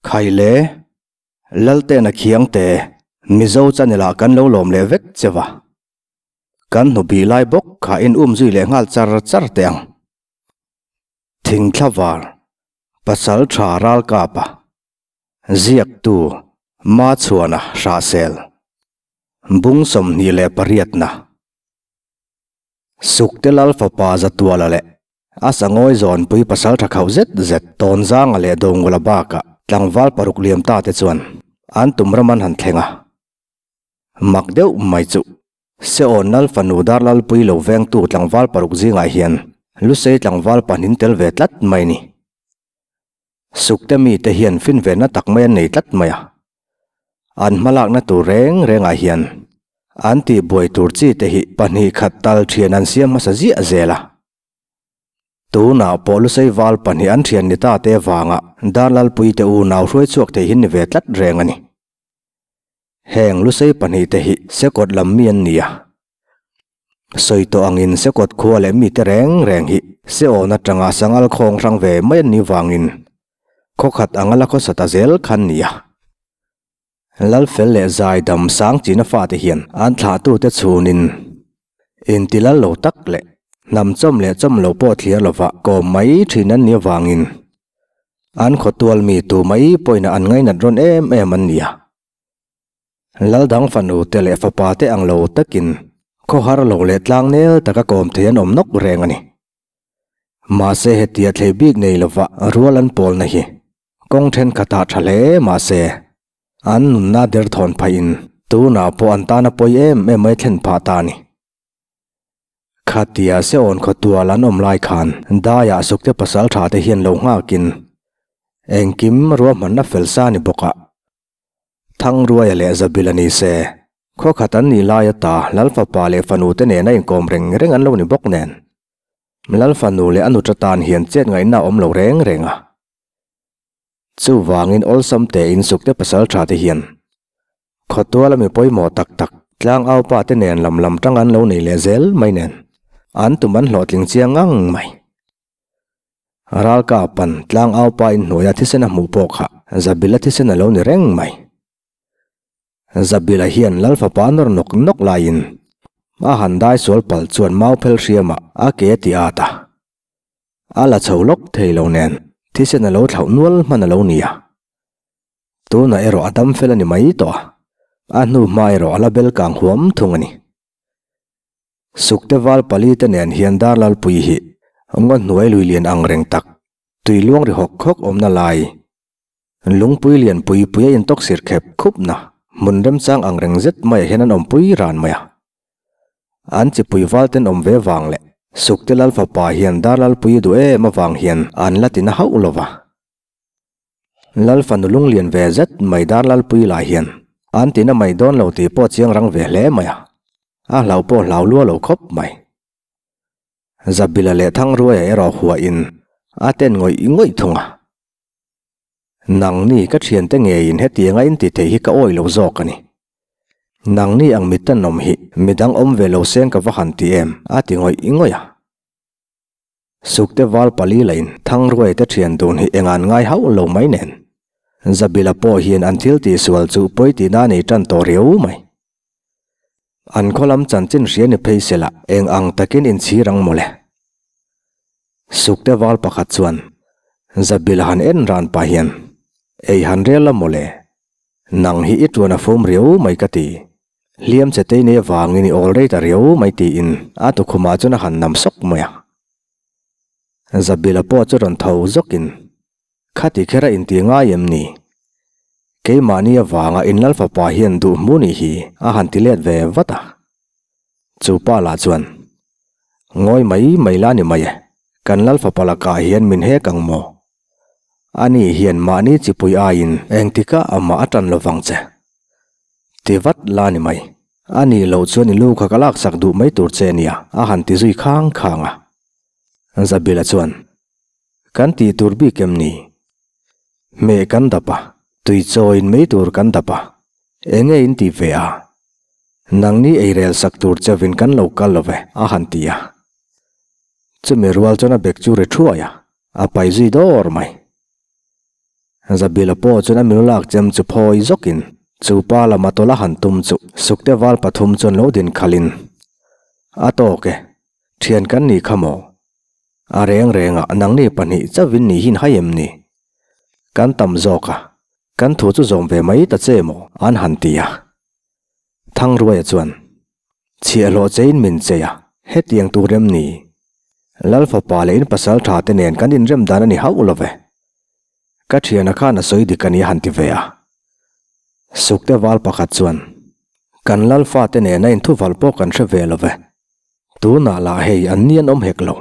Khaile, Laltena Khiangte, Mizo channel ah kan lo lawm leh vek che va. Kan hnu bih lai bawk kha in um zui leh nghal char char teh ang. Thingthlavar, Pasal tha Ralkapa, Ziaktu, Machhuana Hrahsel, Bung 28na. Sukte Lal fapa Zatuala leh a sangawi zawnpui pasal tha khauh zet zet Tawnzanga leh Dongula bakah tlangval paruk liam ta te chuan an tum ram an han thleng a. Mak deuh mai chu Seawn Lal fanu Darlalpui lo vengtu tlangval paruk zingah hian Lusei tlangval pahnin tel ve tlat mai ni. Sukte mite hian finvenna tak mai an nei tlat mai a. An hmalakna tur reng rengah hian an tihbuai tur chi te hi pahnih khat tal thian an siam hmasa ziah zel a. Tunah pawh Lusei val pahnih an thian ni ta te vanga Darlalpui te unau hruai chhuak thei hi ni ve tlat reng a ni. Heng Lusei pahnih te hi Sekawt lam mi an ni a. Sawi tawh angin Sekawt khua leh mite reng reng hi Seawn atanga Sangal khawng hrang ve mai an nih vangin khawkhat anga la khawsa ta zel khan ni a. Lalfel leh Zaidam sang china fate hian an thlahtute chhunin intilal lo tak leh hnam chawm leh chawm lo pawh thlir lova kawm mai thin an nih avangin an khawtual mi tu mai pawhin an ngainat rawn em em an ni a. Laldang fanu te leh fapa te ang lo takin khawhar lo leh tlang nel taka kawm thei an awm nawk reng a ni. Mahse hetia thlei bik nei lova rual an pawlna hi kawng thenkhatah tha hle mahse an nunna derthawn phaihin tunah pawh an tana pawi em em mai thlen phah ta a ni. Khatia Seawn khawtual an awm lai khan daiah sukte pasal tha te hian lo nghakin engkim ruahmanna fel sa ni bawk a. Thangruaia leh Zabila ni se, khawkhat an nih lai ata Lal fapa leh fanu te nena inkawm reng reng an lo ni bawk nen. Lal fanu leh a nuṭa tan hian chet ngaihna a awm lo reng reng a. Chuvangin awlsam tein Sukte pasal tha te hian khawtuala mi pawimawh tak tak tlangau pa te nen lam lam tang an lo nei leh zel mai nen an tum an hlawhtling chiang ngang mai. Ralkapan tlangau pa inhnuaia thisen a hmuh pawh kha Zabila thisen a lo ni reng mai. Zabila hian Lal fapa nawr nawk nawk laiin a han dai sual pal chuan mau phel hriamah a ke a ti at a. A la chho lawk thei lo nen thisen a lo thlauh nual hman a lo ni a. Tunah erawh a dam fel a ni mai tawh a, a hnu hma erawh a la bel kang huam thung a ni. Sukte val pali te nen hian Darlalpui hi ngaw hnuai lui lian ang reng tak, tui luang ri hawk hawk awmna lai, lungpui lian pui pui a intawk sir khep khupna hmun remchang ang reng zet maiah hian an awmpui ran mai a. An chipui val ten awm ve vang leh Sukte Lal fapa hian Darlalpui duh em avang hian an la ti na hauh lo va. Lal fanu lunglian ve zet mai Darlalpui lah hian an tina mai dawn lo tih pawh chiang rang ve hle mai a, a hlau pawh hlau lua lo khawp mai. Zabila leh Thangruaia erawh huahin a ten ngawih ngawih thung a. Nangni ka thiante ngeiin hetianga in ti thei hi ka awi lo zawk a ni. Nangni ang mitanawm hi midang awm ve lo seng ka va han ti em a ti ngawih ngawih a. Sukte val pali lain Thangruai te thian dun hi eng an ngai hauh lo mai nen. Zabila pawh hian an thil tihsual chu pawi tihna a nei tan tawh riau mai. An khaw lam chanchin hria ni phei sela eng ang takin inchhir ang mawle. Sukte val pakhat chuan Zabila han en ran pah hian, Ei han rel la mawle. Nang hi i tuan a fum riau mai ka ti. Hliam che tei nei avangin i awl rei ta riau mai tiin a tukhumah chuan a han nam sawk mai a. Zabila pawh chu rawn tho zawkin, Khati kher a inti ngai em ni? Keimahni avanga in Lal fapa hian duh hmu nih hi a han ti let ve vat a. Chu pa lah chuan, Ngawi mai mai la ni mai e, kan Lal fapa lakah hian min hek ang maw? Ani hian mahni chipui aiin engtikah amah a tan lovang che. Ti vat la ni mai. A nih loh chuan i lu kha ka laksak duh mai tur che nia, a han ti zui khang khang a. Zabila chuan, Kan tih tur bik em ni? Hmeh kan dap a, tui chawiin mai tur kan dap a, enge in ti ve a? Nangni eirel sak tur chevin kan lo kal lo ve, a han ti a. Chumi rual chuan a bek chu ri thuai a. A pai zui dawr mai. Zabila pawh chuan a milulak chem chu phawi zawkin chu pa lama tawlh a han tum chu Sukte val pathum chuan lo din khalhin, A tawk e, thian kan nih kha maw? A reng rengah nangni pahnih chauhin ni hin hai em ni? Kan tam zawk a, kan thu chu zawm ve mai ta che maw? an han ti a. Thangruaia chuan, Chhiahhlawh chein min chei a, hetiang tur em ni? Lal fapa leh in pasal tha te nen kan inrem dan a ni hauh lo ve. Ka thiana khan a sawi dik a ni a han ti ve a. Sukte val pakhat chuan, Kan lal fate nena inthuval pawh kan hre ve lo ve. Tunah lah hei an ni an awm hek lo.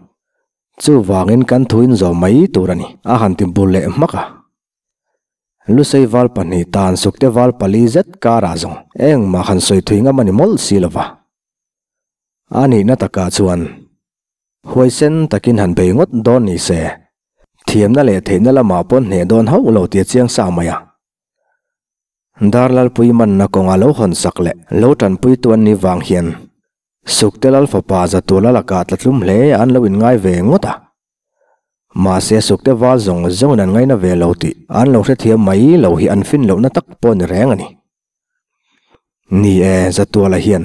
Chuvangin kan thu inzawm mai tur a ni, a han ti bul leh hmak a. Lusei val pahnih tan sukte val pali zet karah zawng engmah han sawi thui ngam a ni mawlh si lo va. A nihna takah chuan huaisen takin han bei ngawt dawn ni se, thiamna leh theihna lamah pawn hneh dawn hauh lo tih a chiang sa mai a. Darlalpui manna kawnga lo hawn sak leh lo tanpui tu an nih vang hian Sukte Lal fapa Zatuala lakah tla tlum hle an lo inngai ve ngawt a. Mahse Sukte val zawng zawngin an ngaina ve lo tih an lo hrethiam mai lo hi an fin lohna tak pawh ni reng a ni. Ni e, Zatuala hian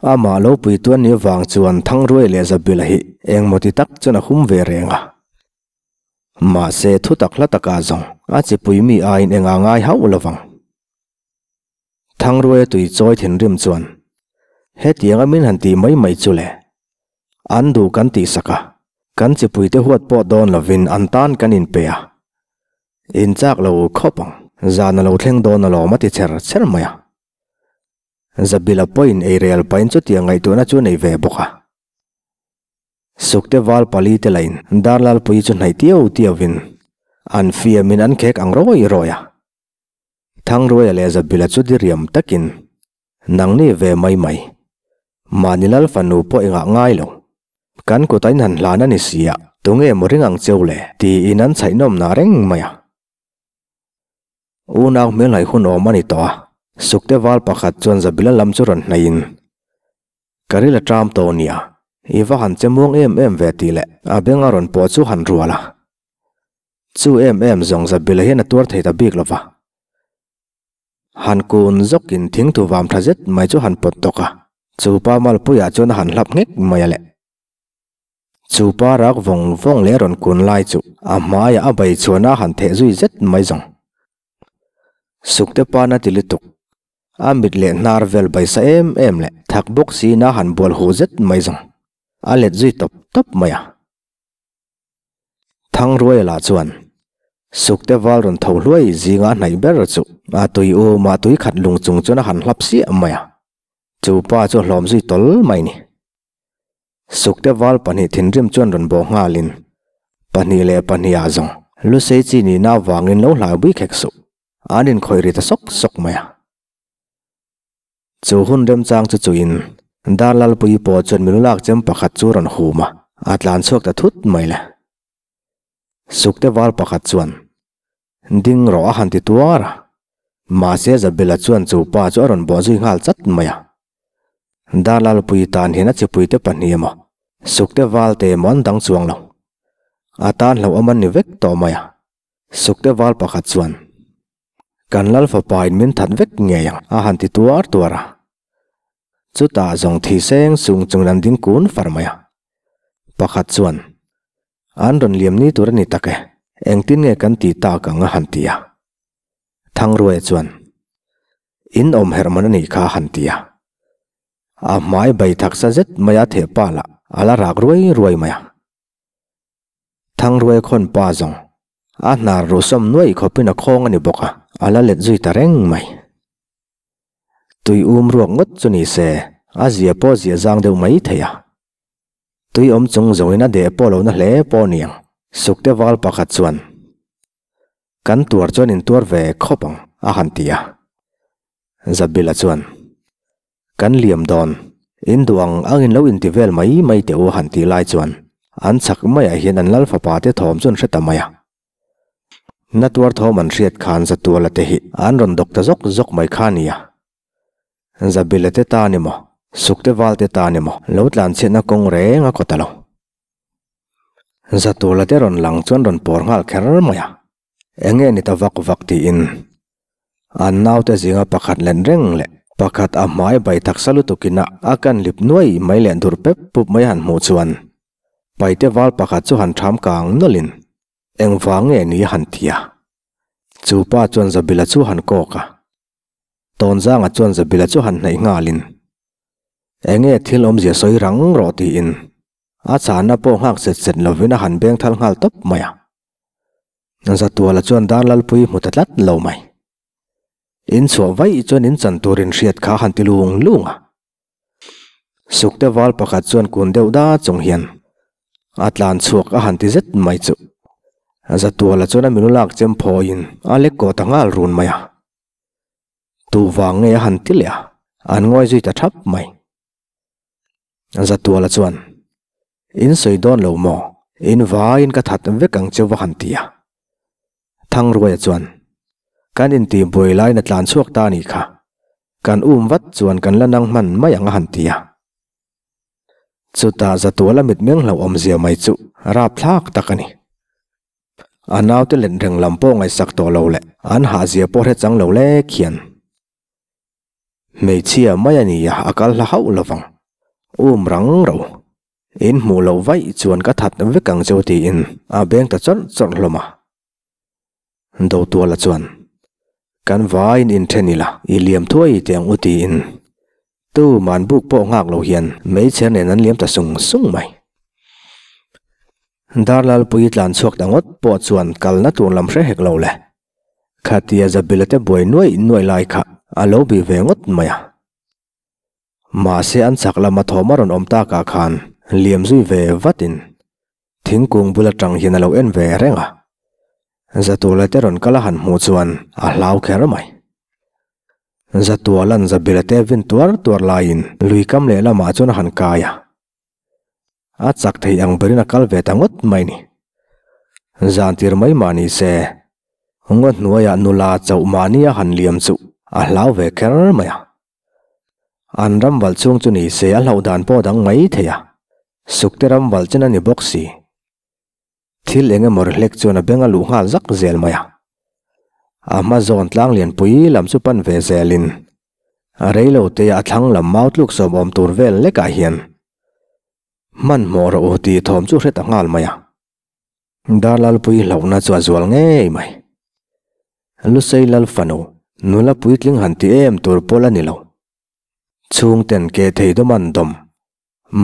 amah lo puitu an nih avang chuan Thangruai leh Zabila hi engmaw ti tak chuan a hum ve reng a. Mahse thutak hla takah zawng a chipui mi aiin engah ngai hauh lovang. Thangruaia tui chawi thinrim chuan, Hetianga min han tih mai mai chu le. An duh kan tihsak a, kan chipuite huat pawh dawn lovin an tan kan inpe a. In chak lo khawp ang, zan a lo thleng dawn alawm a ti cher cher mai a. Zabila pawhin eirel pahin chutiang ngaihtuahna chu a nei ve bawk a. Sukte val pali te lain Darlalpuii chu hnaih tiau tiauin an fiamin an khek ang rawi rawi a. Thangruaia leh Zabila chu diriam takin, Nangni ve mai mai. Mahni lal fanu pawh engah ngai lo. Kan kut a inhan hlan a ni si a, tunge maw ring ang cheu le? tiin an chhaihnawm nah reng mai a. Unau hmelhai hun awm a ni tawh a, Sukte val pakhat chuan Zabila lam chu rawn hnaihin, Ka ril a ṭam tawh nia, i va han che muang em em ve tih leh a beng a rawn pawh chu han rual a. Chu em em zawng Zabila hian a tuar thei ta bik lo va. Han kun zawkin thingthu vam tha zet mai chu han pawt tawk a, chu pa malpuiah chuan a han hlap nghek mai a le. Chu pa rak vawng vawng leh rawn kun lai chu a hmaiah a bai chhuan a han theh zui zet mai zawng. Sukte pan a ti lutuk. A mit leh hnar vel bai sa em em leh thak bawk siin a han bual huh zet mai zawng. A let zui tawp tawp mai a. Thangruaia lah chuan Sukte val rawn tho hluai zinga a hnaih ber chu a tui u mah tui khat lung chung chuan a han hlap siah mai a, chu pa chu a hlawm zui tawl mai ni. Sukte val pahnih thinrim chuan rawn bawh nghalin pahnih leh pahnih ah zawng Lusei chi nihna avangin lo hlai bui khek suh, an inkhawih ri ta sawk sawk mai a. Chu hun remchang chu chuin Darlalpuii pawh chuan milulak chem pakhat chu rawn hum a, a tlan chhuak ta thut mai le. Sukte val pakhat chuan ding rawh a han ti tuar a, mahse Zabela chuan chu pa chu a rawn bawh zui nghal chat mai a. Darlalpuii tan hian a chipuite pahnih emaw, Sukte valte emaw an dang chuang lo. A tan hlauhawm an ni vek tawh mai a. Sukte val pakhat chuan Kan lal fapa in min that vek ngei ang a han ti tuar tuar a. Chutah zawng thi seng sung chung an ding kun far mai a. Pakhat chuan, An rawn liam ni tur a ni tak e, engtin nge kan ti tak ang a han ti a. Thangruaia chuan, In awm herh man a nih kha a han ti a. A hmai bai thaksa zet mai a theh pa lah a la rak ruai ruai mai a. Thangruai khawn pa zawng a hnar ruhsawm nuaih khawpin a khawng a ni bawk a, a la let zui ta reng mai. Tui um ruak ngawt chu ni se, a zia pawh zia zang deuh mai thei a. Tui awm chung zawngin a deh pawh lo na hle pawh ni ang, Sukte val pakhat chuan, Kan tuar chuan in tuar ve khawp ang, a han ti a. Zabila chuan, Kan liam dawn, in duh ang ang in lo inti vel mai mai teh u han tih lai chuan an chhak maiah hian an lal fapa te thawm chu an hre ta mai a. Na tuar thawm an hriat khan Zatuala te hi an rawn dawk ta zawk zawk mai kha a ni a. Zabila te tan emaw, Sukte val te tan emaw lo tlanchhiatna kawng reng a kaw ta lo. Zatuala te rawn lang chuan rawn pawr nghal kher mai a. Enge ni ta vak vak tiin an naute zinga pakhat len reng leh pakhat a hmai bai taksa lutukin a a kan lip nuai mai leh dur pep pup mai han hmuh chuan paite val pakhat chu han ṭham kang nawlhin engvang nge ni a han ti a. Chu pa chuan Zabila chu han kawk a. Tawnzanga chuan Zabila chu han hnaih nghalin, Enge thil awmzia sawi rang rawh tiin a chahna pawh nghak set set lovin a han beng thal nghal tawp mai a. Zatuala chuan Darlalpui hmu ta tlat lo mai. In chhuah vaih chuan in chan turin hriat kha han ti lung lung a. Sukte val pakhat chuan kun deuh da chung hian a tlan chhuak a han ti zet mai chu. Zatuala chuan a minu lak chem phawiin a lek kaw ta nghal run mai a. Tu vang nge a han ti leh a, an ngawi zui ta thap mai. Zatuala chuan, In sawi dawn lo maw? In vaiin ka that vek ang che va han ti a. Thangruaia chuan, Kan intihbuai laiin a tlan chhuak ta a nih kha. Kan um vat chuan kan la nang hman mai ang a han ti a. Chutah Zatuala mitmeng hlauhawmzia mai chu rapthlak tak a ni. A naute let reng lam pawh ngaihsak tawh lo leh an hahzia pawh hre chang lo lek hian hmeichhia mai a ni a, a kal hla hauh lo vang. Um rang ro. In hmuh loh vaih chuan ka that vek ang cheu tiin a beng ta chawrh chawrh hlawm a. Dotuala chuan, Kan vaiin inthen ila, i liam thuai teh ang u tiin tuman buk pawh nghak lo hian hmeichhe nen an liam ta sung sung mai. Darlalpui tlan chhuak ta ngawt pawh chuan kalna tur lam hre hek lo le. Khatia Zabila te buai nuaih nuaih lai kha a lo bih ve ngawt mai a. Mahse an chak lama thawm a rawn awm takah khan liam zui ve vatin thingkung bul atang hian a lo en ve reng a. Zatuala te rawn kal a han hmuh chuan a hlau kher mai. Zatuala'n Zabila te vin tuar tuar laiin lui kam lehlamah chuan a han kai a. A chak thei ang berin a kal ve ta ngawt mai ni. Zan tir mai mah ni se, ngaw hnuaiah nula chauh mahni a han liam chu a hlau ve kher mai a. An ram valh chhung chu ni se a hlauh dan pawh dang mai thei a, sukte ram valh chen a ni bawk si. Thil eng emaw ri hlek chuan a beng a luh nghal zak zel mai a. A hma zawn tlang lianpui lam chu pan ve zelin a reilo te a thlang lam mau tluk sawm awm tur vel lekah hian hmanhmawh rawh u tih thawm chu hre ta nghal mai a. Darlalpui hlauhna chu a zual ngei mai. Lusei lal fanu, nula puitling han ti em tur pawl a ni lo. Chhungten ke thei dawm an dawm.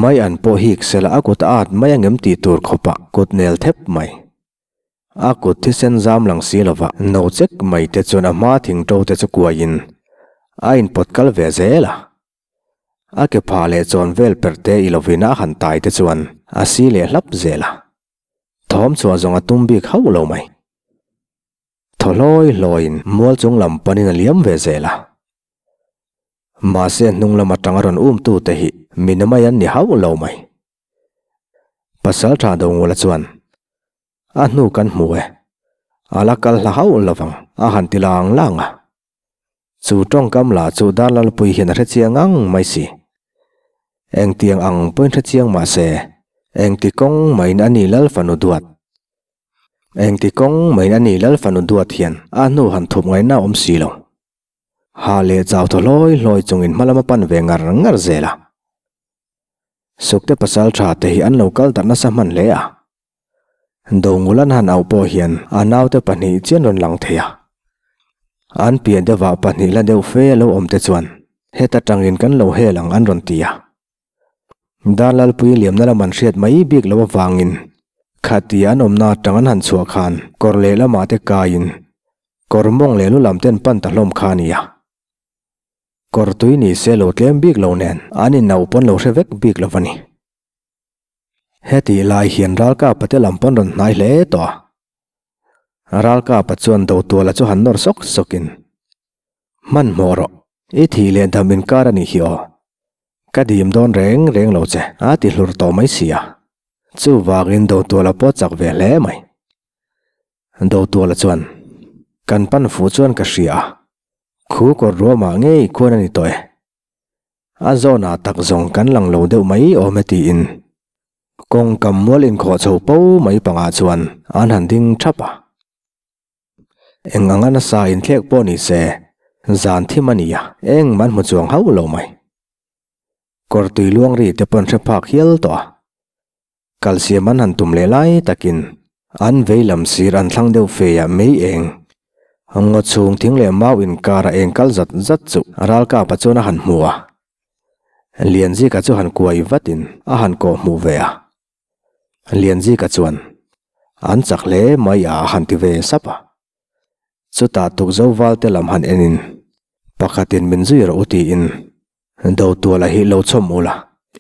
Mai an pawh hik sela a kut a at mai angem tih tur khawpah kut nel thep mai. A kut thisen zam lang si lova no chek mai te chuan a hma thing to te chu kuaiin a inpawt kal ve zel a. A ke phah leh chawn vel perh te i lovin a han tai te chuan a si leh hlap zel a. Thawm chhuah zawng a tum bik hauh lo mai. Thaw hlawi hlawiin mual chung lam panin a liam ve zel a. Mahse hnung lam atanga rawn um tute hi mi na mai an ni hauh lo mai. Pasal tha Dongula chuan, A hnu kan hmu e. A la kal hla hauh lovang a han ti lang lang a. Chu tawngkam lah chu Darlalpui hian a hre chiang ang mai si. Engtiang ang pawhin hre chiang mah se, engti kawng maiin a ni Lal fanu duat. Engti kawng maiin a ni Lal fanu duat hian a hnu han thup ngaihna a awm si lo. Ha leh chau thaw hlawi hlawi chungin hma lam a pan ve ngar ngar zel a. Sukte pasal tha te hi an lo kal darh nasa hman hle a. Dongulan han auh pawh hian a naute pahnih chian rawn lang thei a. An piah deuhah pahnih la deuh fe a lo awm te chuan heta tangin kan lo hel ang an rawn ti a. Darlalpui liamna lam an hriat mai bik loh avangin khati an awmna atang an han chhuah khan kawr lehlamah te kaiin kawr mawng leh lu lam te an pan ta hlawm kha a ni a. Kawr tui ni se lo tlem bik lo nen an inauh pawn lo hre vek bik lo a ni. Hetih lai hian Ralkapa te lam pawn rawn hnai hle tawh a. Ralkapa chuan Dotuala chu han nawr sawk sawkin, Hmanhmawh rawh, i thih leh dam inkar a nih hi aw. Ka dim dawn reng reng lo che, a ti hlur tawh mai si a. Chuvangin Dotuala pawh chak ve hle mai. Dotuala chuan, Kan pan fuh chuan ka hria a, khu kawr ruamah ngei khuan a ni tawh e. A zawnah tak zawng kan lang lo deuh mai awm e tiin kawngkam mual inkhawh chho po mai pangah chuan an han ding thap a. Eng anga nasa inthlek pawh ni se, zan thim a ni a, engmah an hmu chuang hauh lo mai. Kawr tui luang ri te pawh an hre phak hial tawh a. Kalsiam an han tum leh lai takin an vei lam sir an thlang deuh feiah mei eng ngaw chhung thing leh mau inkara eng kal zat zat chu ralkapa chuan a han hmu a. Lianzika chu han kuai vatin a han kawh hmuh ve a. Lianzika chuan an chak hle mai a a han ti ve sap a. Chutah tukzo valte lam han enin pakhatin min zui rawh u tiin Dotuala hi lo chhawm ula,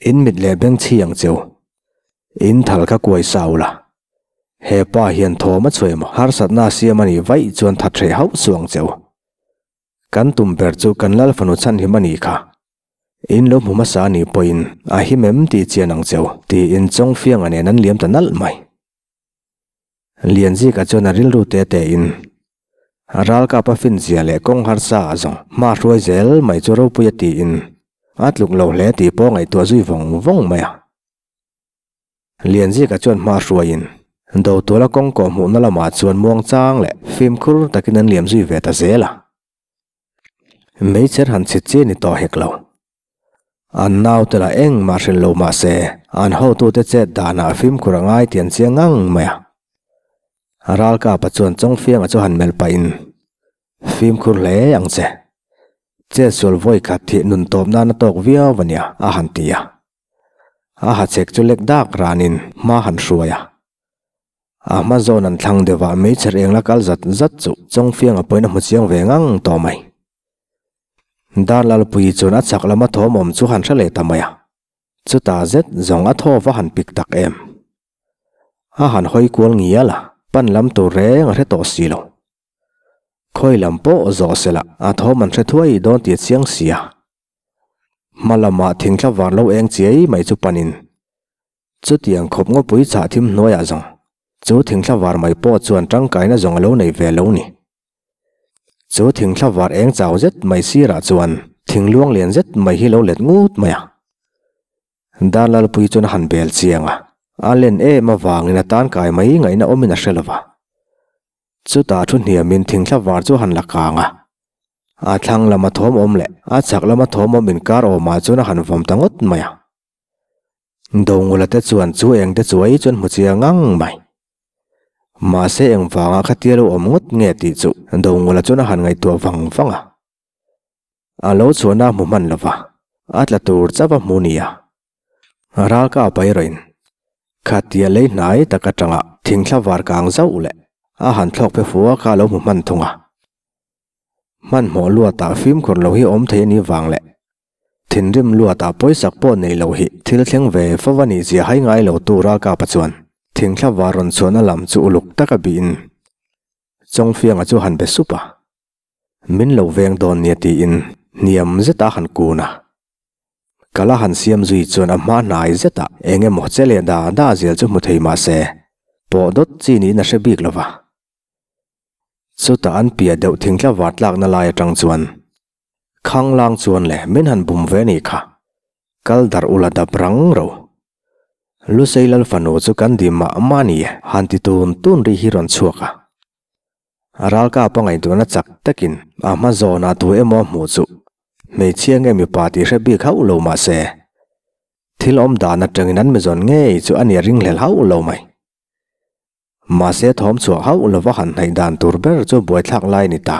in mit leh beng chhi ang cheu. In thal kha kuai sa ula. He pa hian thawm a chhuai maw harsatna a siam a nih vaih chuan that hreh hauh suh ang cheu. Kan tum ber chu kan lal fanu chhan him a nih kha. In lo hmu hmasa a nih pawhin a him em tih chian ang cheu tiin Chawngfianga nen an liam ta nalh mai. Lianzika chuan a rilru te tein ralkap a finzia leh kawng harsa a zawng hma hruai zel mai chu ropui a tiin a tluk lo hle tih pawh ngaihtuah zui vawng vawng mai a. Lianzika chuan hma hruaiin Dotuala kawng kawh hmuhna lamah chuan muangchang leh fimkhur takin an liam zui ve ta zel a. Meichher han chhit chi a ni tawh hek lo. An naute lah engmah hrilh lo mah se, an hotute chet danah fimkhur a ngai tih an chiang ngang mai a. Ralkapa chuan Chawngfianga chu han melh pahin, Fimkhur hle ang che. Chet sual vawi khat thih nun tawp nan a tawk viau a nia, a han ti a. A hachhek chu lek dak ranin hma han hruai a. A hma zawn an thlang deuh a, meichher eng la kal zat zat chu Chawngfianga pawhin a hmu chiang ve ngang tawh mai. Darlalpuii chuan a chak lama thawm awm chu han hre leh ta mai a, chutah zet zawng a thaw va han pik tak em. A han hawi kual ngial a, pan lam tur reng a hre tawh si lo. Khawi lam pawh zawh sela a thawm an hre thuai dawn tih a chiang si a. Hma lamah thingthla var lo eng chiai mai chu panin Chutiang khawp ngawpui chah thim hnuaiah zawng chu thingthla var mai pawh chuan tangkaina zawng a lo nei ve lo ni. Chu thingthla var eng chau zet mai sirah chuan thingluang lian zet mai hi lo let ngut mai a. Darlalpui chuan a han bel chiang a, a len em avangin a tan kai mai ngaihna awmin a hre lo va. Chutah thu hniamin thingthla var chu a han la kang a. A thlang lama thawm awm leh a chhak lama thawm awm inkar awmah chuan a han vawm ta ngawt mai a. Dongula te chuan chu eng te chu ei chuan hmu chiang ngang mai. Mahse eng vanga khatia lo awm ngawt nge tih chu Dongula chuan a han ngaihtuah vang vang a. A lo chhuahna a hmu hman lo va, a tla tur chauh a hmu nia. Ralka a pai rawhin khatia lei hnai tak atanga thingthla var kang zauh leh a han thlawk pe fua kha a lo hmu hman thung a. Hmanhmawh luatah fimkhur lo hi awm thei a nih vang leh Thinrim luatah pawisak pawh nei lo hi thil thleng ve fo a nih zia hai ngai lo tu Ralkapa chuan thingthla var rawn chhuahna lam chu uluk taka bihin Chawngfianga chu han be sup a, Min lo veng dawn nia tiin hniam zeta han kun a. Kala han siam zui chuan a hma hnai zetah eng emaw che leh da da zel chu hmu thei mah se pawh dawt chi niin a hre bik lo va. Chutah an piah deuh thingthla var tlakna lai atang chuan Khanglang chuan le min han bum ve ni kha. Kal darh ula dap rang ro. Lusei lal fanu chu kan dim mah mah ni e, han ti tun tun ri hi rawn chhuak a. Ralkap a ngaihtuahna chak takin a hma zawnah tu emaw a hmuh chu hmeichhia nge mipa tih hre bik hauh lo mah se, thil awm dan atangin an mizawn ngei chu a nia ringhlel hauh lo mai. Mahse thawm chhuah hauh lova han hnaih dan tur ber chu buaithlak lai a ni ta.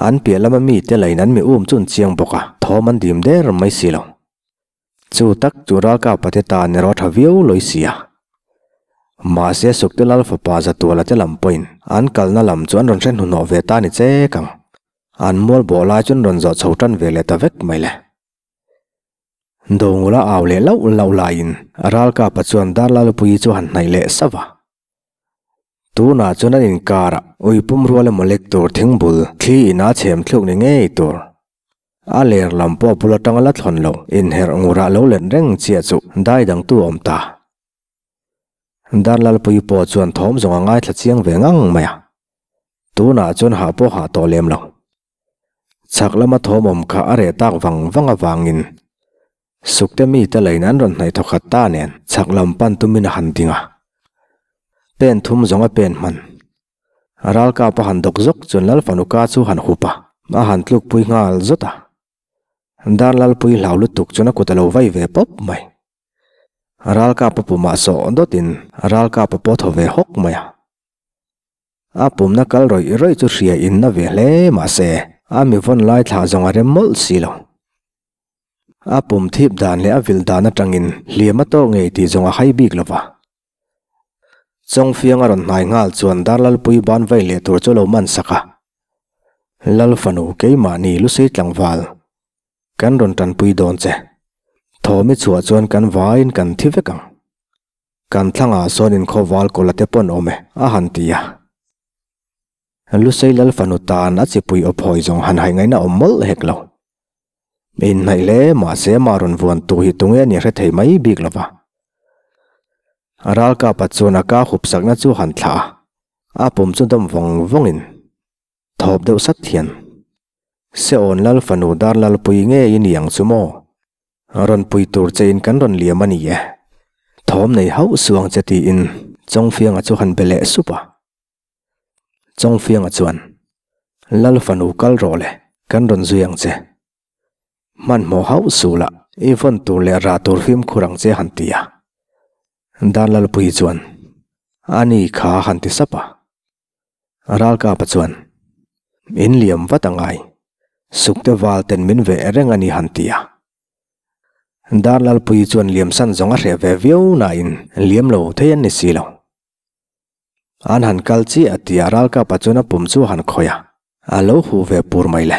An piah lama mite lain an mi um chu an chiang bawk a, thawm an dim der mai si lo. Chu tak chu ralkapa te tan erawh a tha viau lawi si a. Mahse Sukte Lal fapa Zatuala te lam pawhin an kalna lam chu an rawn hre hnuhnawh ve ta ni chek ang. An mual bawh lai chu an rawn zawh chho tan ve leh ta vek mai le. Dongula au leh lauh lauh laiin Ralkapa chuan Darlalupuii chu han hnaih leh sauh a. Tunah chuan an inkarah ui pum rual emaw lek tur thingbul thli ina chhem thluk ni ngei tur. A ler lam pawh bul atanga la thlawn lo inherh ngurah lo let reng chiah chu dai dangtu a awm ta. Darlalpuii pawh chuan thawm zawng a ngaithla chiang ve ngang mai a. Tunah chuan hah pawh hah tawh lem lo. Chhak lama thawm awm kha a reh tak vang vang avangin Sukte mite lain an rawn hnaih thawkhat ta nen chhak lam pan tumin a han ding a. Pen thum zawng a pen hman. Ralkap a han dawk zawk chuan Lalfanuka chu han hup a, a han tlukpui nghal zawt a. Darlalpui hlau lutuk chuan a kut a lo vai ve pawp mai. Ralkap a pumah sawh dawtin Ralkap a pawh thaw ve hawk mai a. A pumna kal rawih rawih chu hria in na ve hle mahse a mi vawn lai thlah zawng a rem mawlh si lo. A pum thip dan leh a vil dan atangin hliam a tawk ngei tih zawng a hai bik lo va. Chawngfiang a rawn hnai nghal chuan Darlalpui ban vai leh tur chu a lo man sak a. Lal fanu keimahni Lusei tlangval kan rawn tanpui dawn che. Thawmi chhuah chuan kan vaiin kan thi vek ang. Kan thlangah sawn inkhawval kawla te pawn awm e a han ti a. Lusei lal fanu tan a chipui awp hawi zawng han haih ngaihna awm mawlh hek lo. Inhnaih hle mahse amah rawn vuan tu hi tunge a ni hre thei mai bik lo va. Ralkapa chuan a ka hup sakna chu han thlah a, a pum chu dawm vawng vawngin thawp deuh sat hian, Seawn lal fanu dar lalpui ngei i ni ang chu maw? Rawn pui tur che in kan rawn liam a ni e. Thawm nei hauh suang che tiin Chawngfianga chu han be leh sup a. Chawngfianga chuan, Lal fanu kal rawh le, kan rawn zui ang che. Hmanhmawh hauh suh lah, i vawn tur leh rah tur fimkhur ang che han ti a. Darlalpuii chuan, A ni kha han ti sap a. Ralkapa chuan, In liam vat a ngai, sukte val ten min veh reng a ni han ti a. Darlalpuii chuan liamsan zawng a hreh ve viau nain liam lo thei an ni si lo. An han kal chiah a tia ralkapa chuan a pum chu a han khawih a, a lo huh ve pur mai le.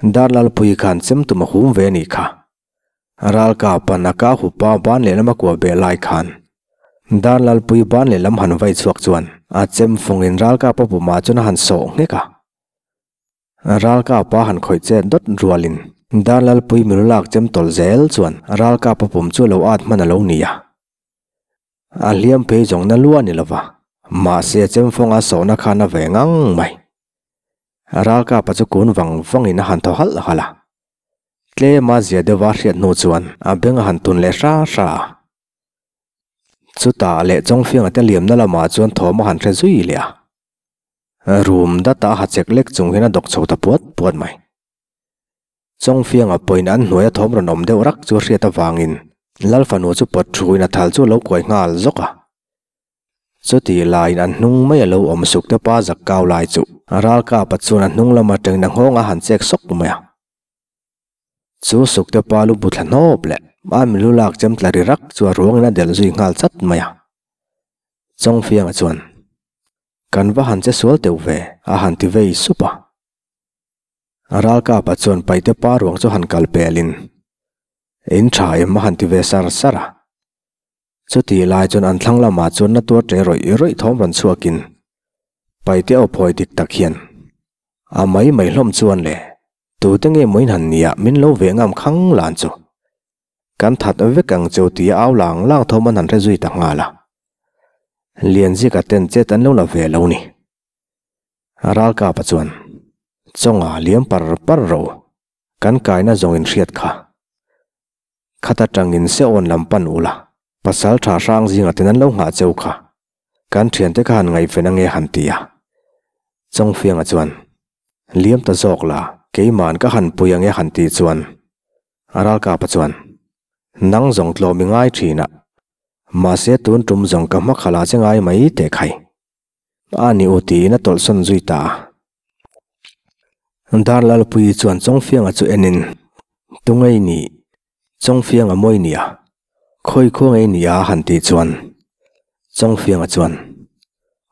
Darlalpui khan chem tum a hum ve a nih kha. Ralkapa'n a ka hupa ban lehlam a kuah beh lai khan Darlalpui ban lehlam han vai chhuak chuan a chem fawngin ralkapa pumah chuan a han sawh nghek a. Ralkapa han khawih chet dawt rualin Darlalpui milulak chem tawlh zel chuan ralkapa pum chu a lo at hman a lo ni a. A hliam phei zawng na lua ni lova, mahse chemfawnga sawhna khan a ve ngang mai. Ralkapa chu kun vang vangin a han thaw halh halh a. Tlema zia deuha hriat hnu chuan a beng a han tun leh hra hra a. Chutah leh Chawngfianga te liamna lamah chuan thawm a han hre zui leh a. Room data a ha chek lek chung hian a dawk chho ta puat puat mai. Chawngfianga pawhin an hnuaia thawm rawn awm deuh rak chu a hriat avangin Lal fanu chu pawt thuin a thal chu a lo kuai nghal zawk a. Chutih laiin an hnung mai a lo awm suk te pa zak kau lai chu Ralkapa chuan a hnung lama tengin a nghawng a han chek sawk mai a. Chu suk te pa lu bu thla hnawp leh a milu lak chem tla ri rak chu a ruangin a delh zui nghal chat mai a. Chawngfianga chuan, Kan va han che sual teuh ve, a han ti vei sup a. Ralkapa chuan paite pa ruang chu han kal pelin, In tha em a han ti ve sar sar a. Chutih lai chuan an thlang lamah chuan na tuar ṭe rawih rawih thawm rawn chhuakin paite aw phawi dik tak hian, A mai mai hlawm chuan le, tute nge maw in han nia min lo veh ngam khang lan chu. Kan that vek ang cheu tia au lang lang thawm an han hre zui ta nghal a. Lianzika ten chet an lo la ve lo ni. Ralkapa chuan, Chawnga liam par par ro, kan kaina zawng in hriat kha. Khat atangin Seawn lam pan ula, pasal tha hrang zingah ten an lo nghah cheu kha. Kan thiante kha han ngaihven ange han ti a. Chawngfianga chuan, Liam ta zawk la, keiman ka han pui ange han tih chuan, Ralkapa chuan, Nang zawng tlawm i ngai thin a, mahse tun tum zawng ka hmakhalah che ngai mai teh khai. A ni u tiin a tawlhsawn zui ta a. Darlalpuii chuan Chawngfianga chu enin, Tungei ni, Chawngfianga mawi nia, khawi khaw ngei nia a han tih chuan Chawngfianga chuan,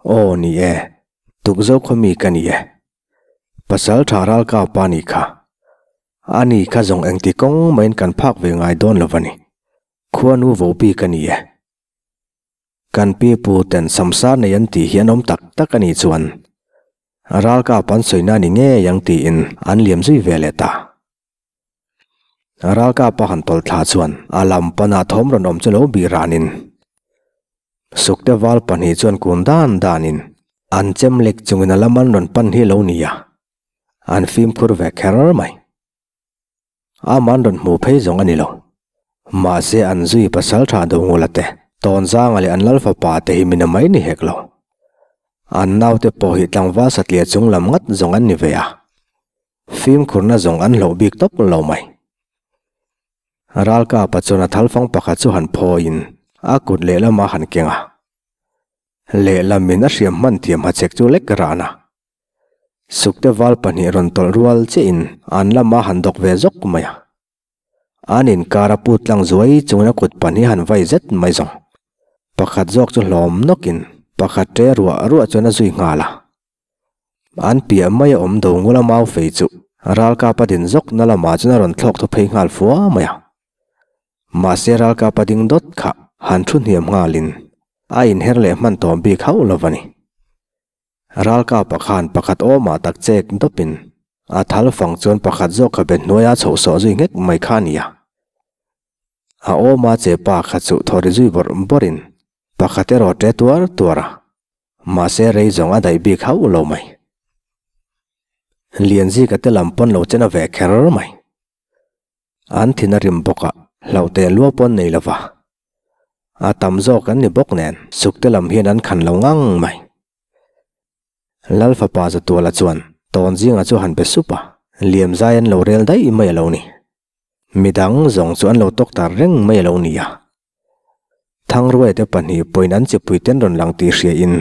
Aw ni e, tukzo khaw mi ka ni e. Pasal tha ralkap pa nih kha. A ni kha zawng engti kawng maiin kan phak ve ngai dawn lo va ni. Khuanu vopi ka ni e. Kan pi pu ten samsar nei an tih hi an awm tak tak a nih chuan ralkap an sawi na ni ngei ang tiin an liam zui ve leh ta. Ralkap a han tawlh thla chuan a lam pana thawm rawn awm chu lo bih ranin Sukte val pahnih chuan kun dan danin an chem lek chungin a lam an rawn pan hi lo ni a, an fimkhur ve kher mai. Aman rawn hmuh phei zawng a ni lo. Mahse an zui pasal tha do ngula te, Tawnzanga leh an lal fapa te hi min a mai ni hek lo. An naute pawh hi tlangval satliah chung lam ngat zawng an ni ve a, fimkhurna zawng an hlauh bik tawp lo mai. Ralkapa chuan a thalfang pakhat chu han phawiin a kut lehlam a han keng a. Lehlamin a hriam hman thiam hachek chu lek ran a. Sukte val pahnih rawn tawlh rual chiahin an lama han dawk ve zawk mai a. An inkar a put tlang zuai chungin a kut pahnih han vai zet mai zawng. Pakhat zawk chu hlawm nawkin pakhat ṭe ruah ruah chuan a zui nghal a. An piah mai a awm do ngula mau fei chu ralkap a din zawk na lamah chuan a rawn thlawk thu phei nghal fua mai a. Mahse ralkap a ding dawt kha han thu hniam nghalin a inher leh hman tawm bik hauh lo a ni. Ralkapa khan pakhat awmah tak chek dawpin a thal fang chuan pakhat zawk kha be hnuaia chhoh sawh zui nghek mai kha a ni a. A awma che pa kha chu thawri zui bawrh bawrhin pakhat erawh ṭe tuar tuar a, mahse rei zawng a daih bik hauh lo mai. Lianzika te lam pawn lo chen a ve kher mai. An thin a rim bawk a, hlauh teh lua pawn nei lo va. A tam zawk an ni bawk nen, sukte lam hian an khan lo ngang mai. Lal fapa Zatuala chuan tawn zinga chu han pe sup a, liam zai an lo rel daih mai a lo ni. Midang zawng chu an lo tawk tar reng mai a lo ni a. Thangruaia te pahnih pawhin an chipui ten rawn lang tih hria in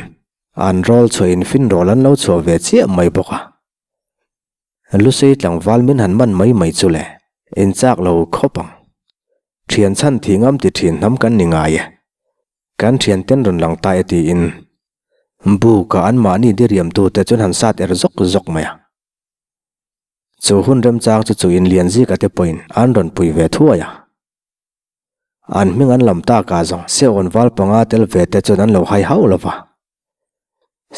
an rawl chhuah in finrawl an lo chhuah ve chiah mai bawk a. Lusei tlangval min han man mai mai chu le, in chak lo khawp ang. Thian chhan thih ngam ti thin hnam kan ni ngai e. Kan thian ten rawn lang ta e tiin Buka anmahni diriam tute chuan han sat er zawk zawk mai a. Chu hun remchang chu chu in lian zika te pawhin an rawn pui ve thuai a. An hming an lam tak ah zawng Seawn val panga tel ve te chuan an lo hai hauh lo va.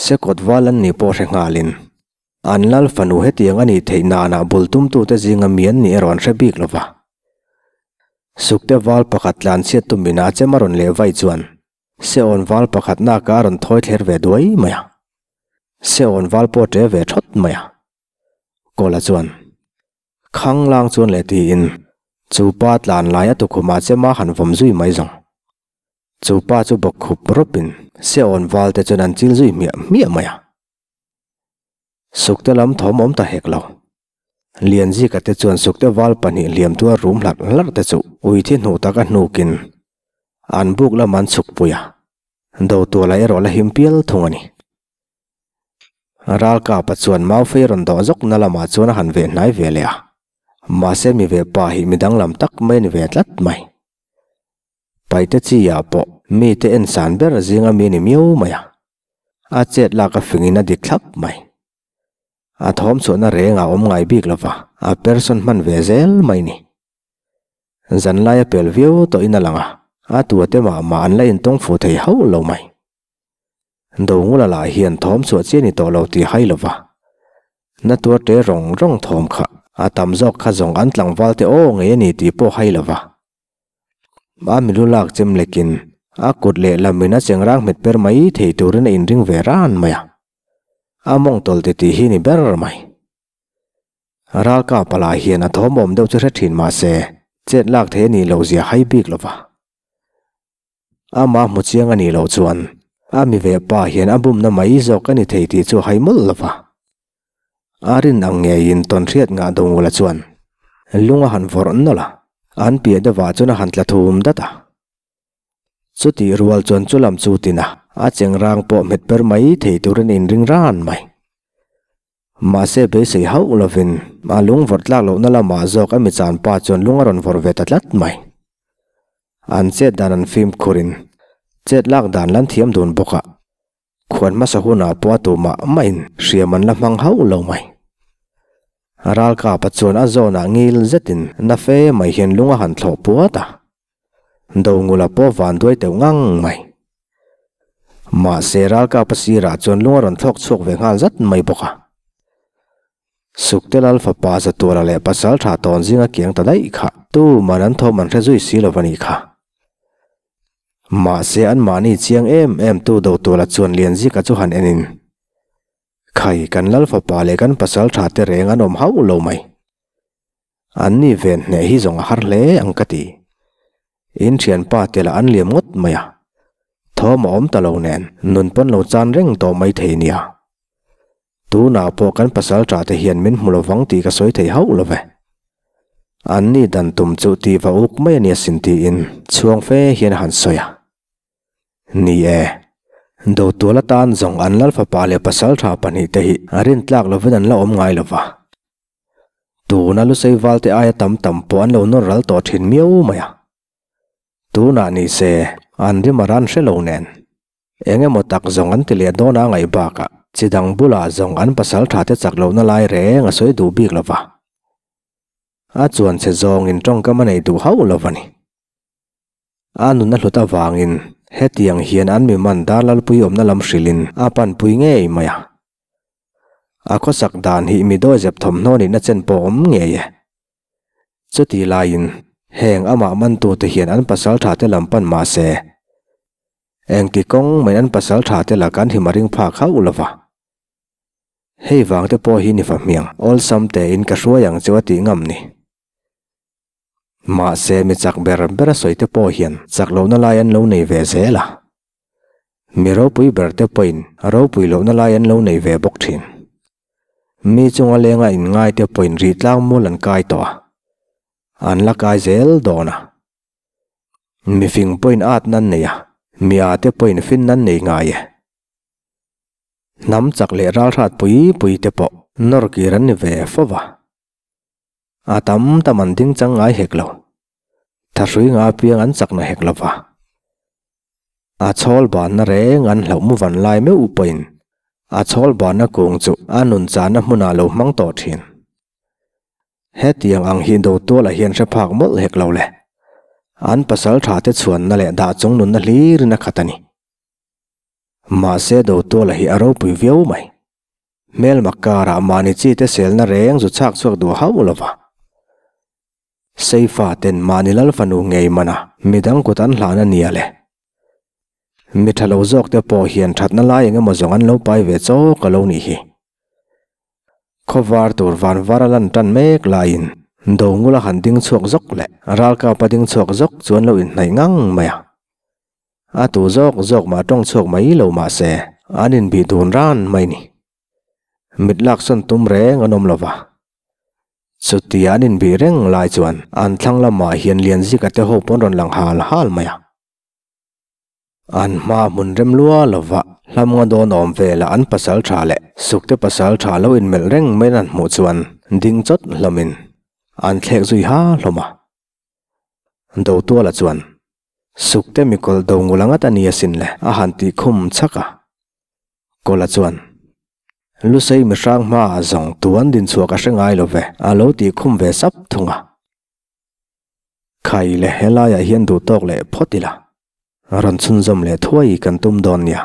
Sekawt val an nih pawh hre nghalin an lal fanu hetiang a nih theih nanah bul tumtute zinga mi an nih erawh an hre bik lo va. Sukte val pakhat tlanchhiat tumin a chem a rawn leh vaih chuan Seawn val pakhat nak ah a rawn thawi thler ve duai mai a. Seawn val pawh ṭe ve ṭhawt mai a. Kawla chuan. Khang lang chuan leh tiin chu pa tlan lai a tukhumah chema han vawm zui mai zawng. Chu pa chu bawk khup rawpin Seawn val te chuan an chil zui hmiah hmiah mai a. Sukte lam thawm awm ta hek lo. Lianzika te chuan sukte val pahnih hliam tuar rum hlarh hlarh te chu ui thi hnu taka hnukin an buk lam an chhuk pui a. Dotuala erawh la him pial thung a ni. Ralkapa chuan Maufei rawn dawh zawk na lamah chuan a han veh hnai ve leh a, mahse mi ve pa hi mi danglam tak mai a ni ve tlat mai. Paite chi ah pawh mite en san ber zinga mi a ni miau mai a, a chet lak a fingin a dik thlap mai. A thawm chhuahna reng ah awm ngai bik lova, a person hman ve zel mai ni. Zanlai a pel viau tawhin a lang a, a tua te mah mah an la intawng fuh thei hauh lo mai. Dongula lah hian thawm chhuah chiah ni tawh lo tih hai lova, na tuar te rawng rawng thawm kha a tam zawk kha zawng an tlangval te aw ngei a ni tih pawh hai lova. A milu lak chem lekin a kut leh lamin a chengrang hmet per mai thei turin a inring ve ran mai a, a mawng tawlh ti tih hi ni ber mai. Ralkapa lah hian a thawm awm deuh chu hre thin mahse chet lak thei a nih loh zia hai bik lova. Amah hmu chiang a nih loh chuan a mi ve pa hian a bumna mai zawk a ni thei tih chu a hai mawlh lo va. A rin ang ngeiin tawnhriat ngah Dongula chuan lung a han vawrh nawlh a, an piah deuhah chuan a han tla thum dat a. Chutih rual chuan chu lam chu tina a chengrang pawh hmet per mai thei turin a inring ran mai. Mahse beisei hauh lovin a lung vawrh tlak lohna lamah zawk a mi chan pa chuan lung a rawn vawrh ve ta tlat mai. An chet dan an fimkhurin chet lak dan lan thiam dun bawk a, khuan hmasa hunah pawh a tu mah mahin hriam an la hmang hauh lo mai. Ralkapa chuan a zawnah ngil zetin na fe mai hian lung a han thlawh puat a, Dongula pawh van duai teuh ngang mai. Mahse Ralkapa sirah chuan lung a rawn thlawk chhuak ve nghal zat mai bawk a. Sukte Lal fapa Zatuala leh pasal tha tawn zinga kiang ta daih kha tu man an thawm an hre zui si lo a nih kha. Mahse anmahni chiang em em tu Dotuala chuan Lianzika chu han enin, Khai, kan Lal fapa leh kan pasal tha te reng an awm hauh lo mai. Anni ven hneh hi zawng a har hle ang ka ti. In thianpa te lah an liam ngawt mai a. Thawm a awm ta lo nen nun pawn lo chan reng tawh mai thei nia. Tunah pawh kan pasal tah te hian min hmu lovang tih ka sawi thei hauh lo ve. An ni dan tum chu tih va uk mai a nia sin tiin chhuang fe hian a han sawi a. Ni e, Dotual atan zawng an lal fapa leh pasal tha pahnihte hi a rintlak lovin an la awm ngai lo va. Tuna Lusei valte aia tam tam pawh an lo nawr ral tawh thin miau mai a. Tunah ni se an rim a ran hre lo nen. Eng emaw tak zawng an ti leh dawn a ngaih bakah chi dang bulah zawng an pasal tha te chak lohna lai reng a sawi duh bik lo va. A chuan che zawngin tawngkam a nei duh hauh lo va ni. A nunna hlut avangin hetiang hian an mi man dar lalpui awmna lam hrilhin a panpui ngei mai a. A khawsak dan hi mi dawizep thawmhnaw nihna chen pawh awm ngei e. Chuti laiin heng amah mantute hian an pasal thate lam pan mah se, engti kawng mai an pasal thate la kan him a ring phak hauh lo va. Hei vangte pawh hi ni fahmiang awlsam tein ka hruai ang chu a tih ngam ni. Mahse mi chak ber ber a sawi te pawh hian chak lohna lai an lo nei ve zel a. Mi ropui ber te pawhin ropui lohna lai an lo nei ve bawk thin. Mi chunga lenga inngai te pawhin rih tlang mual an kai tawh a, an la kai zel dawn a. Mi fing pawhin at nan nei a, mi a te pawhin fin nan nei ngai e. Hnam chak leh ralhrat pui pui te pawh nawr kir an ni ve fo va. A tam tam an ding chang ngai hek lo. Thahrui nga piang an chakna hek lo va. A chhawl banna reng an hlauh mu van lai meuh pawhin a chhawl banna kung chu a nun chahna hmunah lo hmang tawh thin. Hetiang ang hi Dotuala hian hre phak mawlh hek lo le. An pasal tha te chhuanna leh dah chung nunna hlirin a khat a ni. Mahse Dotuala hi a ropui viau mai. Hmelma karah mahni chi te selna reng zu chhak chhuak duh hauh lo va. Seifa ten mahni lal fanu ngei mana midang kut an hlan a nia le. Mi tha lo zawk te pawh hian thatna lai eng emaw zawng an lo pai ve chawk a lo nih hi. Khawvar tur van var a lan tan mek laiin Dongula han ding chhuak zawk leh Ralkapa ding chhuak zawk chu an lo inhnaih ngang mai a. A tu zawk zawk mah tawng chhuak mai lo mah se, an inbih dun ran mai ni. Mit lak sawn tum reng an awm lo va. Chutia an inbih reng lai chuan an thlang lamah hian Lianzika te ho pawn rawn lang hal hal mai a. An hma hmun rem lua lo va, hlam nga dawn awm velah an pasal tha leh sukte pasal tha lo inmelh reng mai an hmuh chuan ding chawt hlawmin an thlek zui ha hlawm a. Dotuala chuan, Sukte mikawlh do ngula ngat a ni asin le, a han tih khum chhak a. Kawla chuan, Lusei mihrang hmaah zawng tuan din chhuah ka hre ngai lo ve, a lo tih khum ve sap thung a. Khai le helaiah hian duh tawk leh phawt ila, rawn chhunzawm leh thuai kan tum dawn nia.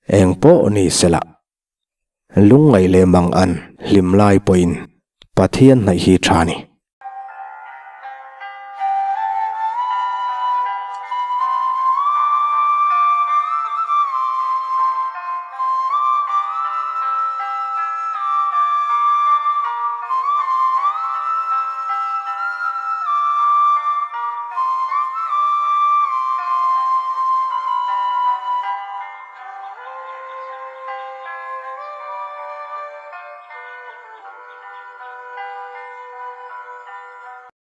Eng pawh ni sela, lungngaih leh mang an hlim lai pawhin Pathian hnaih hi tha ni.